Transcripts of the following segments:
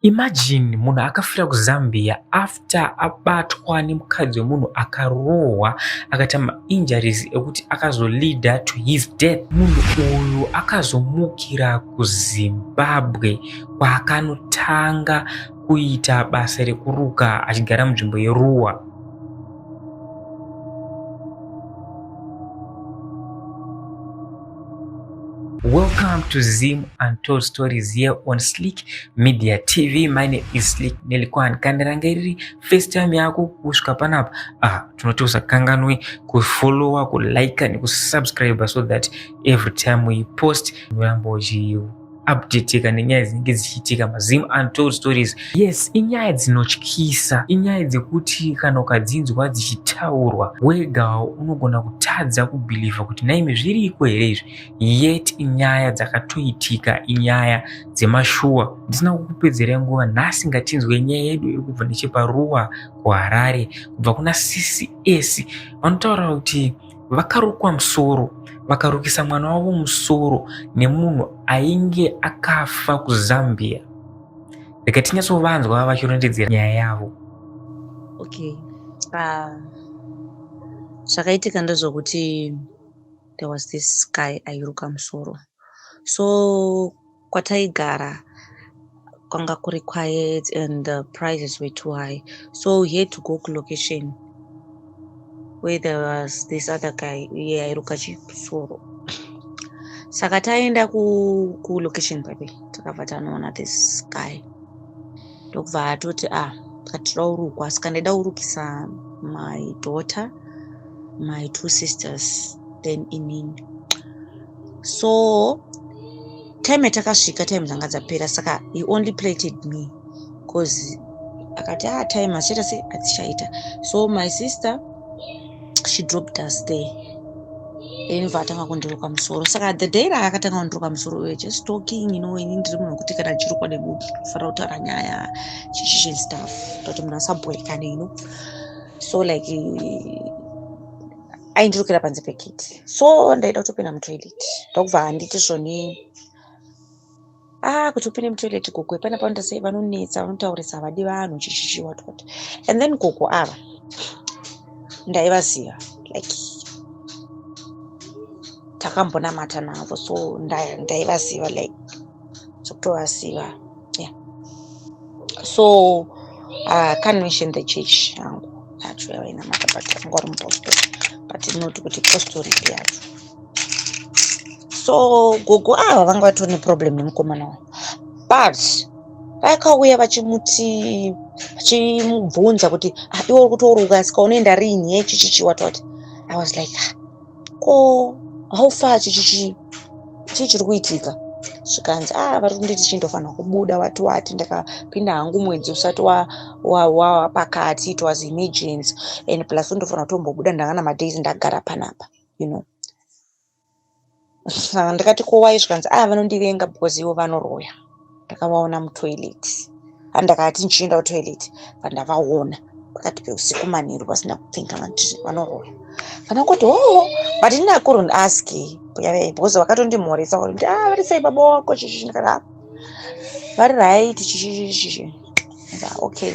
Imagine munhu akafira kuZambia after abatwa nemukadzi wemunhu akarohwa akaita mainjuries ekuti akazoleader to his death. Munhu uyu akazomukira kuZimbabwe kwaakanotanga kuita basa rekuruka achigara munzvimbo yeRuwa. Welcome to Zim Untold Stories here on Slick Media TV. My name is Slick Nelikwan. Kana ranga iriri first time yako kusvika panapa, tinoti usakanganwe kufollowa, kulike nekusubscribe so that every time we post unoramba uchi updateka nenyaya dzinenge dzichiitika maZim Untold Stories. Yes, inyaya dzinotyisa, inyaya dzekuti kana ukadzinzwa dzichitaurwa wega unogona kutadza kubhilivha kuti naimi zviriko here izvi, yet inyaya dzakatoitika, inyaya dzemashuwa. Ndisina kukupedzerai nguva, nhasi ngatinzwe nyaya yedu iri kubva necheparuwa kuHarare, kubva kuna CCS. Vanotaura kuti vakarukwa musoro, vakarukisa mwana wavo musoro nemunhu ainge akafa kuZambia. Rega tinyatsovanzwa vachirondedzera nyaya yavo. Okay, zvakaitika ndezvokuti there was this guy airuka musoro. So kwataigara kwanga kuri quiet and the prices were too high, so he had to go kulocation where there was this other guy iye airuka chisoro. Saka taenda kulocation papi, takabva tanoona this guy, ndokubva atoti, ah, tikatira urukwa. Saka ndaida kurukisa my daughter, my two sisters, then inini. So time yatakasvika, time dzanga dzapera, saka he only plated me because akati, ah, time achiita sei, adzichaita. So my sister, she dropped us there, then bva atanga kundiruka musoro. Saka the day raakatanga kundiruka musoro, we were just talking. Ini ndiri munhu wekuti kana ndichirukwa nemunhu kufanira kutaura nyaya chichichi and stuff, kuti munhu asabhoekane. So like aindirukira panze pegate, so ndaida kutopinda mutoilet, ndokubva handiti zvoni, ah, kuti upinde mutoilet, gogo pana panoita sei, vanonetsa, vanotaurisa, havadi vanhu, chichichi, what what. And then gogo ava ndaivaziva, like takambonamata navo, so ndaivaziva, like zvokutovaziva, yeah. So can't mention the church yangu yacho yavainamata, but anga uri mupostori, but not kuti postori ipi yacho. So gogo ava vanga vatori neproblem nemukomana wavo, but vakauya vachimuti, vachimubvunza kuti, ah, iwe uri kutoruka, saka unoenda rini yechichichi, what what. I was like, ah, ko how far, chichichi, chii chiri kuitika? Zvikanzi, ah, vari kunditi chindofanira kubuda, wati wati. Ndakapinda hangu mwedzi usati wapakati, it was emergency, and plus undofanira kutombobuda, ndanga namadays ndagara panapa. Saka ndikati, ko wai? Zvikanzi, ah, vanondivenga because ivo vanoroya, ndakavaona mutoilet. Andakati ndichienda kutoilet, pandavaona pakati peusiku manheru pasina kupfeka, vanoroya. Pandangoti, oh, but ini I couldn't ask because vakatondimhoresa kuti, ah, vari sei baba wako, chichichi. Ndikati, ah, vari right, chichichichichi. Okay,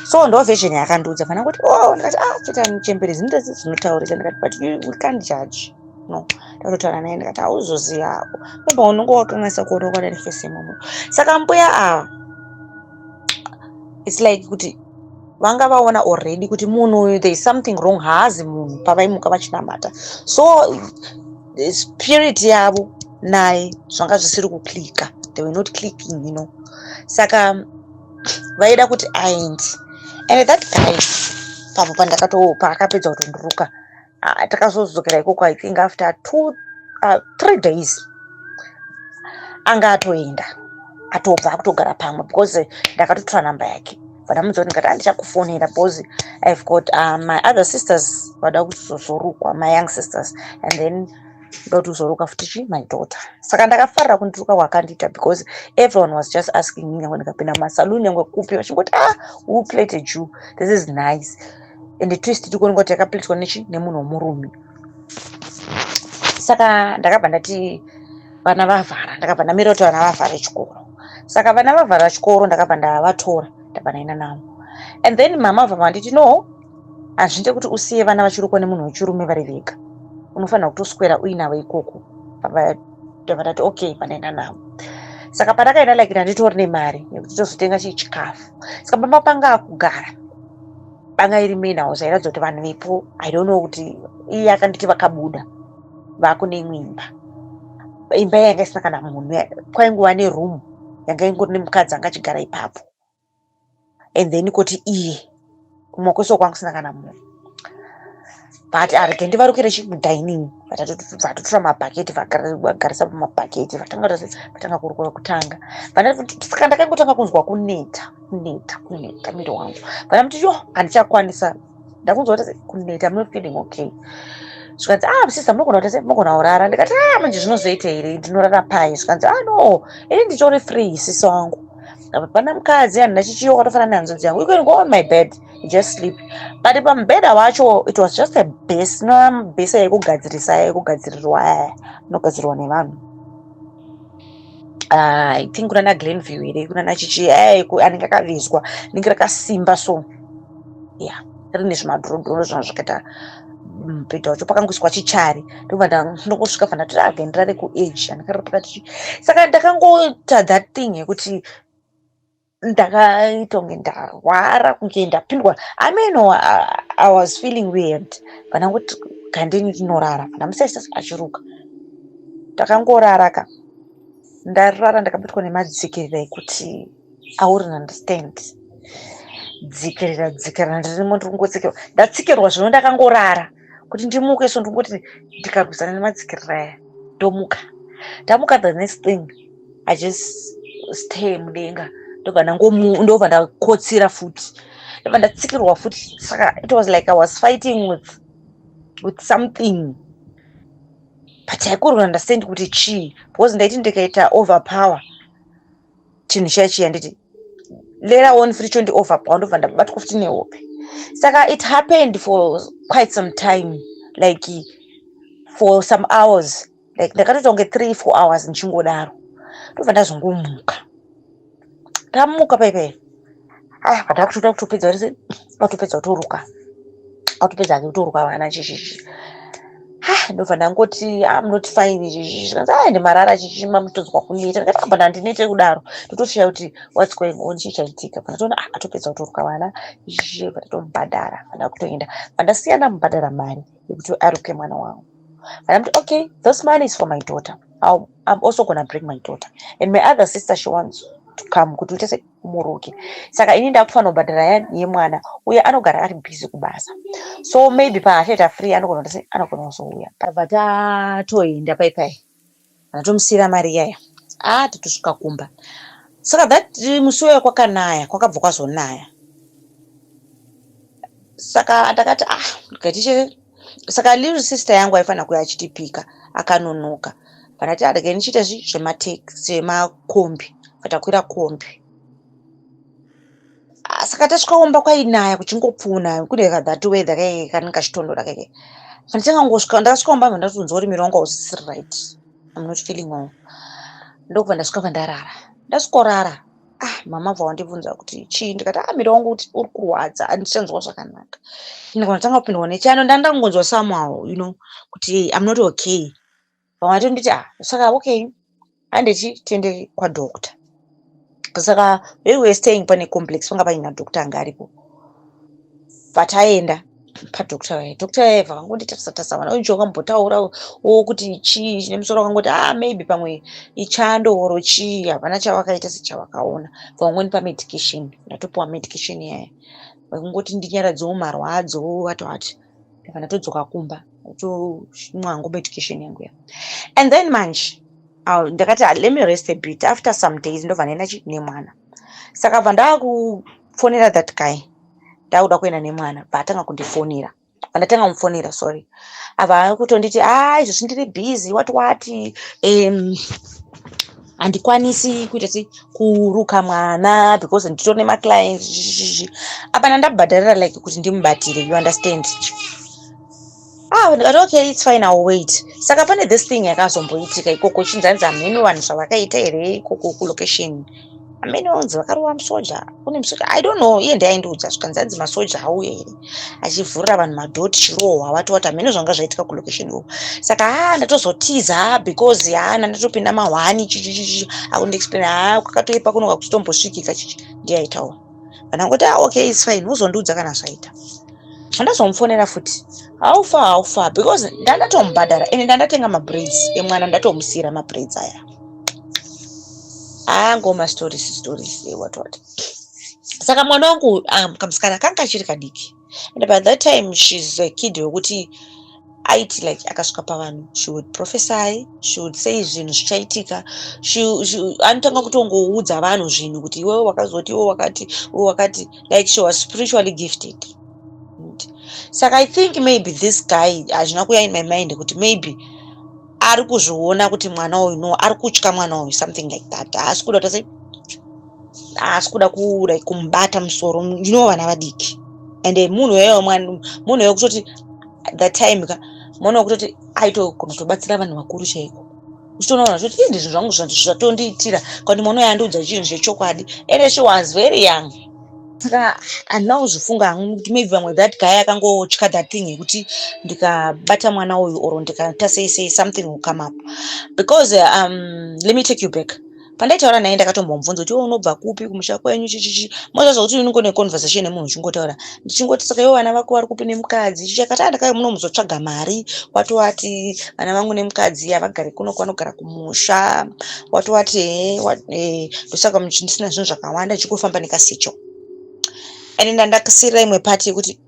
so ndo version yakandiudza. Pandangoti, oh, ndikati, ah, chete chembere dzinoita dzinotaurisa. Ndikati, but we can't judge, no. Ndatotaura naye, ndikati, hauzoziva baba, unonge wakanganisa kuona wakadari face yemumu. Saka mbuya ava, it's like kuti vanga vaona already kuti munhu uyu, there is something wrong, haazi munhu pavaimuka vachinamata. So spirit yavo naye zvanga zvisiri kuclicka, they were not clicking. Saka vaida kuti aende. And that guy, papo pandakato paakapedza kutondiruka, takazodzokera ikoko, I think after 2 3 days, anga atoenda, atobva akutogara pamwe, because ndakatotora namba yake, vandamudza kuti, ndikati, handichakufonera because I've got my other sisters vada kuzozorukwa, my young sisters, and then ndoda kuzoruka futi chi my daughter. Saka ndakafarira kundiruka kwakandiita because everyone was just asking me, nyange ndikapinda mumasaluni, nyange kupi, vachingoti, ah, who plated you? This is nice. And twist tikuoneka kuti yakapletwa nechi nemunhu womurume. Saka ndakabva ndati vana vavhara, ndakabva ndamira kuti vana vavhare chikoro. Saka vana vavhara chikoro, ndakabva ndavatora, ndabva ndaenda navo. And then mama vabva vanditi, "No, hazviite kuti usiye vana vachirukwa nemunhu wechirume vari vega, unofanira kutoswera uinavo ikoko." Ndabva ndati, "Okay." Pandaenda navo, saka pandakaenda, like, ndanditori nemari yekuti tozotenga chii, chikafu. Saka pamba panga akugara panga iri main house, airatidza kuti vanhu vepo, I don't know kuti iye akanditi vakabuda vaakune imwe imba. Imba yanga isina kana munhu, kwaingova neroom yanga ingori nemukadzi anga achigara ipapo, and then kuti iye kumwe kwese kwanga kusina kana munhu. But arege ndivarukire chimudining, vatotora mabhaketi, vagarisa pamabhaketi, vatanga kurukura kutanga. Saka ndakangotanga kunzwa kuneta, kuneta, kuneta muviri wangu. Vanamuti, "Yo, handichakwanisa, ndakunzwa kuti kuneta, I'm not feeling okay." Zvikanzi, "Ah, sister, munogona kuti munogona kurara." Ndikati, "Ah, manje zvinozoita here? Ndinorara pai?" Zvikanzi, "Ah, no, ini nditori free, sisi wangu. Apa pana mukadzi, handina chichiyo, kwatofanana nehanzvadzi yangu. You can go on my bed, you just sleep." But pamubhedha wacho, it was just a base, no base yekugadzirisa, yekugadzirirwa aya inogadzirwa nevanhu, I think kunana Glenview here, kunana chichi, anenge akavezwa, rinenge rakasimba. So yeah, rine zvimadhirodhoro zvanga zvakaita mubhedha wacho. Pakangoiswa chichari, ndobva ndongosvika, bva ndati, "Aga ndirare kuedge." Handikarara pakati. Saka ndakangoita that thing yekuti ndakaita kunge ndarwara, kunge ndapindwa. I mean, I was feeling weird. Pandangoti gandeni ndinorara, pandamusaisa achiruka, ndakangorara ka. Ndarara, ndakabatwa nemadzikirira ekuti I wouldn't understand. Dzikirira, dzikirira, ndirimo, ndiri kungotsikirwa, ndatsikirwa. Zvino ndakangorara kuti ndimuke, so ndingoti ndikarwisana nemadzikirira aya, ndomuka. Ndamuka, the next thing, I just stay mudenga, ndobva ndakotsira futi, ndobva ndatsikirwa futi. Saka it was like I was fighting with something, but I couldn't understand kuti chii, because ndaiti ndikaita overpower chinhu chiya chiya, nditi later on futi chondi overpower, ndobva ndabatwa futi nehope. Saka it happened for quite some time, like for some hours, like ndakatoita kunge 3, 4 hours ndichingodaro. Ndobva ndazongomuka. Ndamuka paipai, aya pandakutoda kutopedza rise, atopedza kutoruka, atopedza ake kutoruka vana, chichichi. Ha, ndobva ndangoti, "I'm not fine," chichi. Zvikanzi, "A, ndimarara chichi, mamutonzwa kuneta." Ndikati, "Amba ndandinete kudaro, ndotoshiya kuti what's going on, chii chaitika?" Pandatoona, ah, atopedza kutoruka vana chichi, pandatomubhadhara, pandakutoenda, pandasiya ndamubhadhara mari yekuti aruke mwana wangu. Pandamuti, "Okay, this money is for my daughter. I'm also gonna bring my daughter and my other sister, she wants to come kuti uite seumuruke. Saka ini ndakufanira kubhadhara yemwana uye anogara ari busy kubasa, so maybe paachaita free anogona kuti anogona kuzouya." Tabva tatoenda paipai, ndatomusiyira mari iyaya. A, tatosvika kumba. Saka that musi uyo kwakanaya, kwakabva kwazonaya. Saka ndakati, "Ah, ndikatiche." Saka little sister yangu aifanira kuuya achitipika, akanonoka. Pandati, "Regai ndichiita zvemakombi." Takwira kombi. Saka tasvika kumba kwainaya, kuchingopfuna, kune that weather kai kanenge kachitonhora keke. Pandichandangosvika, ndakasvika kumba, ndabva ndatonzwa kuti muviri wangu hausisiri right, I'm not feeling well. Ndokubva ndasvika pandarara. Ndasvikorara, ah, mama bva vandibvunza kuti chii. Ndikati, "Ah, muviri wangu uri kurwadza, handichanzwa zvakanaka." Ndikabva ndatanga kupindwa nechando, ndandangonzwa somehow kuti I'm not okay. Vamwe vatonditi, "Ah, saka okay, handechi tiende kwadoctor." Saka where we were staying pane complex, panga paina doctor anga aripo. Pataenda padoctor vaya, doctor vaya bva vangonditarisa tarisa. Vana uchi wakambotaura kuti chii chine musoro, vakangoti, "Ah, maybe pamwe ichando or chii." Hapana chavakaita sechavakaona. Vamweni pamedication, ndatopiwa medication iyaya vakungoti ndinyaradzewo marwadzo, wati wati. Ndabva ndatodzoka kumba, ndotomwa hangu medication yangu iya. And then manje ndakati, "Let me rest a bit." After some days ndobva ndaenda nemwana. Saka bva ndakufonera that guy, ndakuda kuenda nemwana, bva atanga kundifonera, pandatanga kumufonera, sorry, abva kutonditi, "A, izvozvi ndiri busy, wati wati, handikwanisi kuita sei, kuruka mwana because nditori nemaclients." Apa ndandabhadharira like kuti ndimubatire, you understand? Ah, ndikati, "Okay, it's fine, I'll wait." Saka pane this thing yakazomboitika ikoko, chinzanzi hamheni vanhu zvavakaita here ikoko kulocation. Amene onzi vakarova musoja, kune musoja, I don't know. Iye ndiaindiudza, zvikanzi anzi masoja auya here achivhurira vanhu madhoti, chirohwa, wati wati, hamene zvanga zvaitika kulocation ikoko. Saka ha, ndatozotiza because ha, ndandatopinda mahwani, chichichichi. Akundiexplain, ha, kwakatoipa kuno, kwakuchitombosvikika chichi. Ndiye aitaura. Vandangoti, "Ah, okay, it's fine, uzondiudza kana zvaita." Handazomufonera futi, haufa haufa, because ndandatomubhadhara ende ndandatenga mabraids emwana, ndatomusiyira mabraids aya. Angoma stories stories, what what. Saka mwana wangu kamusikana kanga kachiri kadiki, and by that time she's a kid wekuti aiti like akasvika pavanhu, she would prophesy, she would say zvinhu zvichaitika. Anotanga kutongoudza vanhu zvinhu kuti iwewe wakazoti, iwe wakati, iwe wakati. Like, she was spiritually gifted. Saka I think maybe this guy, hazvina kuya in my mind kuti maybe ari kuzviona kuti mwana uyu, no, ari kutya mwana uyu, something like that. Haasi kuda kuti, haasi kuda like kumubata musoro. You know vana vadiki, and munhu weyo, munhu wekutoti that time ka, mwana wekutoti aitogona kutobatsira vanhu vakuru chaiko. Uchitoona vanhu vachiti, "Ii, zvinhu zvangu zvatondiitira," kandi mwana uyu andiudza chinhu zvechokwadi, and she was very young. Saka handina kuzvifunga hangu kuti maybe vamwe that guy akangotya that thing yekuti ndikabata mwana uyu or ndikaita sei sei, something will come up. Because let me take you back. Pandaitaura naye, ndakatombomubvunza kuti, "Iwe unobva kupi, kumusha kwenyu, chichichi?" Mozaza kuti unongone conversation nemunhu uchingotaura, ndichingoti, "Saka iwe vana vako vari kupi nemukadzi?" Chichakati, "Andaka muno muzotsvaga mari." Watowati, "Vana vangu nemukadzi havagari kuno, vanogara kumusha." Watowati, "He, ndosaka ndisina zvinhu zvakawanda, ndichingofamba nekasicho." And ndandakasirira imwe part yekuti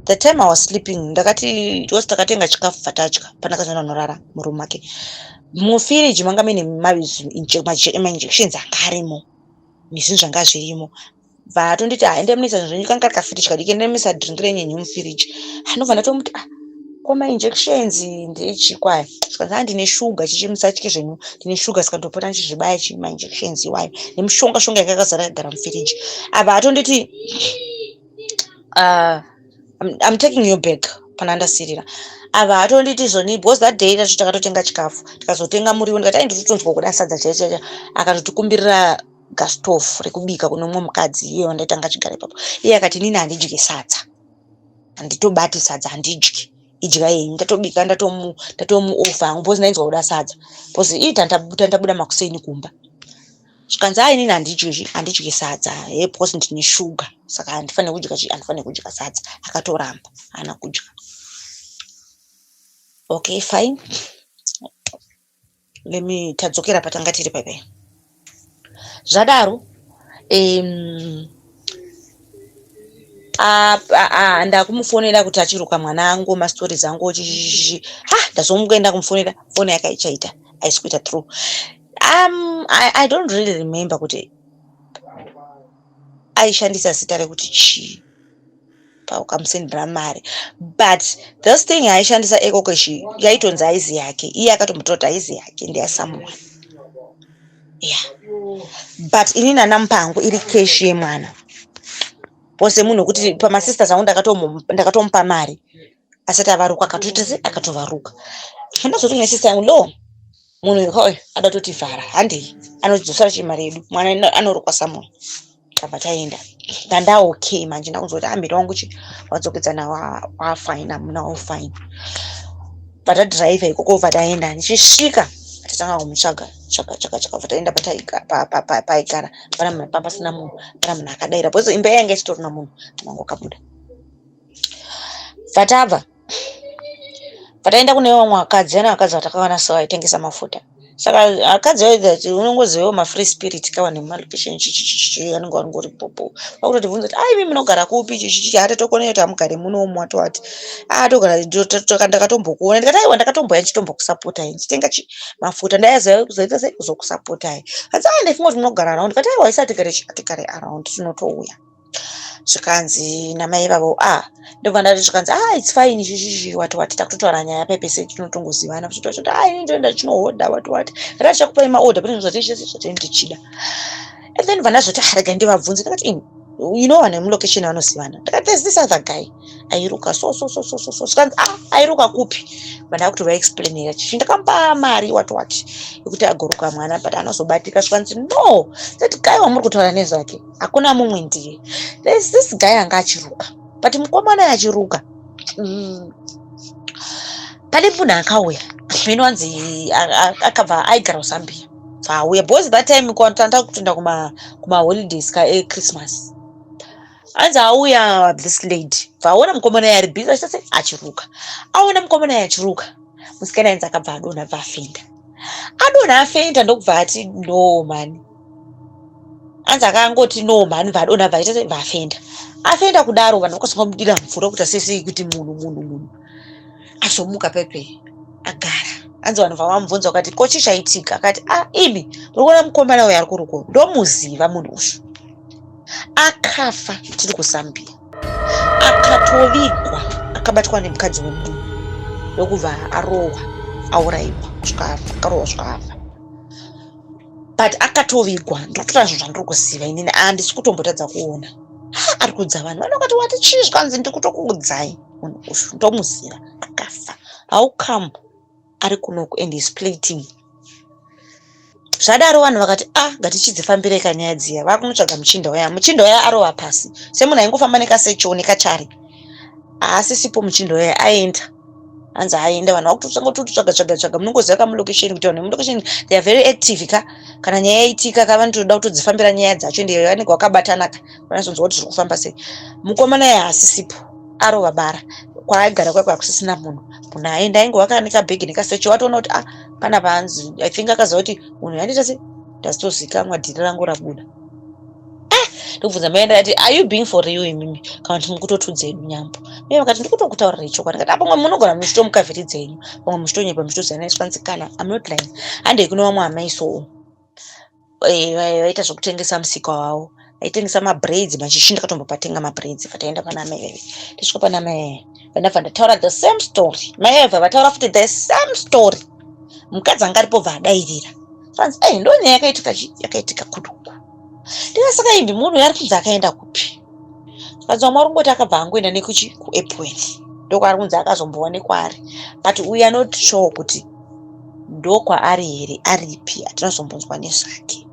the time I was sleeping, ndakati because takatenga chikafu, fatadya, pandakazoenda kunorara muroom make, mufiriji manga muine mainjections anga arimo nezvinhu zvanga zvirimo. Vatonditi, "Ha, ende munoisa zvenyu." Kanga kafiriji kadiki, "Ende muisa drink renyu mufiriji." Ndobva ndatomuti, "Ah, ko mainjections ndechikwaya?" Zvikanzi, "Ha, ndine shuga, chichi, musatye zvenyu, ndine shuga, saka ndopota ndichizvibaya chi mainjections iwayo nemishonga shonga yanga yakazara yakagara mufiriji." Apa atonditi, I'm taking you back pana ndasirira. Ava atonditi zvoni, because that day tacho takatotenga chikafu, tikazotenga muriwo, ndikati, "Ai, nditotonzwa kuda sadza chaicho chaicho." Akatotikumbirira gas stove rekubika kune mumwe mukadzi iye wandaitanga achigara ipapo. Iye akati, "Inini handidyi sadza, handitobati sadza, handidyi, idya yenyu." Ndatobika, ndatomuofa hangu because ndainzwa kuda sadza, because ii tandabuda makuseni kumba. Zvikanzi, "A, inini handidyi, handidyi sadza he, because ndine shuga, saka handifaniri kudya chi, handifaniri kudya sadza." Akatoramba, haana kudya. Okay, fine, lemme tadzokera patanga tiri paipai. Zvadaro, ndakumufonera kuti achiruka mwana angu, mastories angu, chichichichi. Ha, ndazomuenda kumufonera, foni yake aichaita, haisi kuita through. I don't really remember kuti aishandisa zita rekuti chii paukamusendera mari, but this thing aishandisa EcoCash yaitonzi haizi yake. Iye akatombotora kuti haizi yake, ndeyasomeone, yeah. But inini handamupa hangu, iri cash yemwana pose. Munhu wekuti pamasisters angu ndakatomupa mari asati avaruka, akatoita se akatovaruka. Handazoti kune sister yangu, "Lo, munhu uyu ada kutotivhara, handei, anodzosera chimari yedu, mwana anorukwa someone." Tabva taenda, ndanda okay manje, ndakunzwa kuti ambiri wangu chi wadzokedzana, wafine, hamuna ufine. Patadhiraivha ikoko, bva taenda. Ndichisvika, tatanga kumutsvaga, tsvaga, tsvaga, tsvaga. Bva taenda paigara, pana pasina munhu, pana munhu akadaira, because imba yanga isitorina munhu. Mangu akabuda, bva tabva, bva taenda kune vamwe vakadzi. Ana vakadzi vatakawana so vaitengesa mafuta. Saka vakadzi vaiti, unongozivawo mafree spirit kawa nemalocation, chichichichi, anenge vangori popo. Vakutotibvunza kuti, "Ai, imi munogara kupi?" Chichichi, "Hatatokonei kuti hamugare munomu." Watowati, "A, togara, ndakatombokuona." Ndikati, "Aiwa, ndakatomboya ndichitombokusapotai ndichitenga chi mafuta, ndaizoita sei kuzokusapotai." Kanzi, "A, ndaifunga kuti munogara around." Ndikati, "Aiwa, isi hatigare, hatigare around, tinotouya." Zvikanzi namai ivavo, "A," ndobva ndati, zvikanzi, "A, it's fine," chichichi, wati wati. Takutotaura nyaya pepese, tinotongozivana. Kuti, "A, ini ndoenda chinohodha," wati wati. Ndakati, "Tichakupai maorder pane zvatei zvatinenge tichida." And then bva ndazoti, "Rega ndivabvunze." Ndakati, "Ini You know vanhu vemulocation vanozivana. Ndakati, "There's this other guy airuka so so so so so so." Zvikanzi, "Ah, airuka kupi?" Vanda kuti vaexplainira chichi. Ndakamupa mari, what what, yekuti agoruka mwana, but anozobatika. Zvikanzi, "No, that guy wamuri kutaura nezvake hakuna mumwe, ndiye. There's this guy anga achiruka, but mukomana achiruka, pane munhu akauya inonzi akabva aigara kuZambia, bvaauya because that time tanda kutoenda kumaholidays ka eChristmas. Anzi auya this lady, bvaona mukomana ari busy achita sei, achiruka. Aona mukomana achiruka, musikana ainzi akabva adonha, bva afenda. Adonha, afenda, ndokubva ati, "No mani." Anzi akangoti, "No mani," bva adonha, bva aita sei, bva afenda. Afenda kudaro, vanhu vakazongamudira mvura kuti asei sei, kuti munhu azomuka pepe agara. Anzi vanhu vavamubvunza vakati, "Ko chii chaitika?" Akati, "A ah, imi muri kuona mukomana uyu ari kuruko, ndomuziva munhu uyu. Akafa tiri kuZambia, akatovigwa, akabatwa nemukadzi wemunhu, ndokubva arohwa, aurayiwa kusvika afa, akarohwa kusvika afa, but akatovigwa. Ndokutora zvinhu zvandiri kuziva inini, handisi kutombotadza kuona." Ari kuudza vanhu, vanhu vakati, "Wati chii?" Zvikanzi, "Ndikutokuudzai, munhu uyu ndomuziva, akafa. How come ari kunoku and is plating?" Zvadaro vanhu vakati, "A ah, ngatichidzifambirei kanyaya dziya." Vakunotsvaga muchinda waya. Muchinda waya arova pasi semunhu aingofamba nekasecho nekachari. Haasisipo muchinda waya, aenda. Hanzi aenda, vanhu vakutotanga kutotsvaga tsvaga tsvaga. Munongoziva kamulocation kuti vanhu vemulocation, they are very active ka. Kana nyaya yaitika ka, vanotoda kutodzifambira nyaya dzacho, ende vanenge vakabatana ka, vanazonzwa kuti zviri kufamba sei. Mukomana yaye haasisipo, arova bara kwaaigara kwakwe, hakusisina munhu. Munhu aenda aingova kana nekabhegi nekasecho. Watoona kuti, ah, panapa hanzi, I think akaziva kuti munhu yandiita sei, ndazitozikamwa, dhiri rangu rabuda. Ah, ndobvunza mai, ndakati, "Are you being for real imimi, kana kuti mukutotudza nyambo?" Mai vakati, "Ndikutokutaurira chokwadi." Ndikati, "Pamwe munogona muchitomukavhiri dzenyu, pamwe muchitonyepa, muchitozana." Zvikanzi, "Kana, I'm not lying. Handei kune vamwe amai." So vaita zvokutengesa musika wavo, aitengesa mabraids, machichi. Ndakatombopatenga mabraids. Vataenda pana mai veve. Tisvika pana mai, vandabva ndataura the same story. Mai vabva vataura futi the same story. Mukadzi anga aripo bva adairira. Zvanzi, "Ei, ndo nyaya yakaitika chi yakaitika kuduku." Ndikasaka, imbi, munhu ari kunzi akaenda kupi? Zvikanzi, "Vamwe vari kungoti akabva angoenda nekuchi kuEpworth, ndokwaari kunzi akazomboonekwa ari, but we are not sure kuti ndokwaari here, aripi, hatina kuzombonzwa nezvake."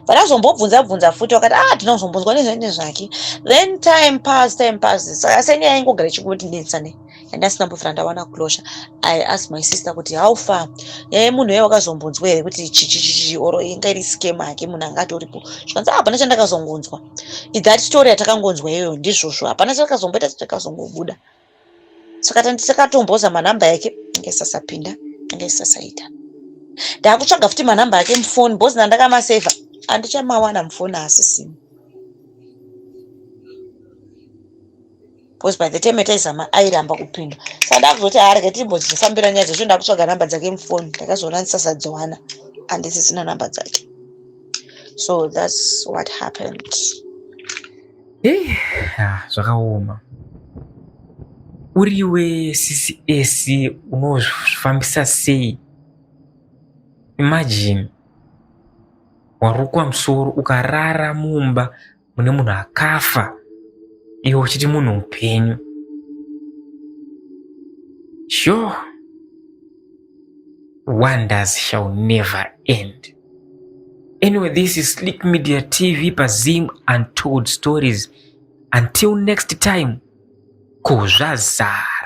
Vanazombobvunza bvunza futi, vakati, "Ah, hatina kuzombonzwa nezvake." Then time pass, time pass. Saka senyaya ingogara ichingondinetsa ne yandasina mbobvira ndawana closure. I asked my sister kuti, "How far, nyaya yemunhu iye wakazombonzwa here kuti chichichichi, or inga iri scam hake, munhu anga atoripo?" Zvikanzi, "Hapana chandakazongonzwa. That story yatakangonzwa iyoyo, ndizvozvo, hapana chatakazomboita, chatakazongobuda." Saka takatomboza manhamba yake, anga isasapinda, anga isasaita. Ndakutsvaga futi manhamba ake mufoni, because nandakamasevha handichamawana mufoni, haasisimo, because by the time yataizama airamba kupinda. Saka ndakuzoti, harege timbodzifambira nyaya dzacho. Ndakutsvaga namba dzake mufoni, ndakazoona ndisasadziwana, handisisina namba dzake. So that's what happened. Hey, zvakaoma. Uriwe CCS, unozvifambisa sei? Imagine warukwa musoro, ukarara mumba mune munhu akafa, iwe uchiti munhu mupenyu. Sure, wonders shall never end. Anyway, this is Slick Media TV paZim Untold Stories. Until next time, kuzvazara.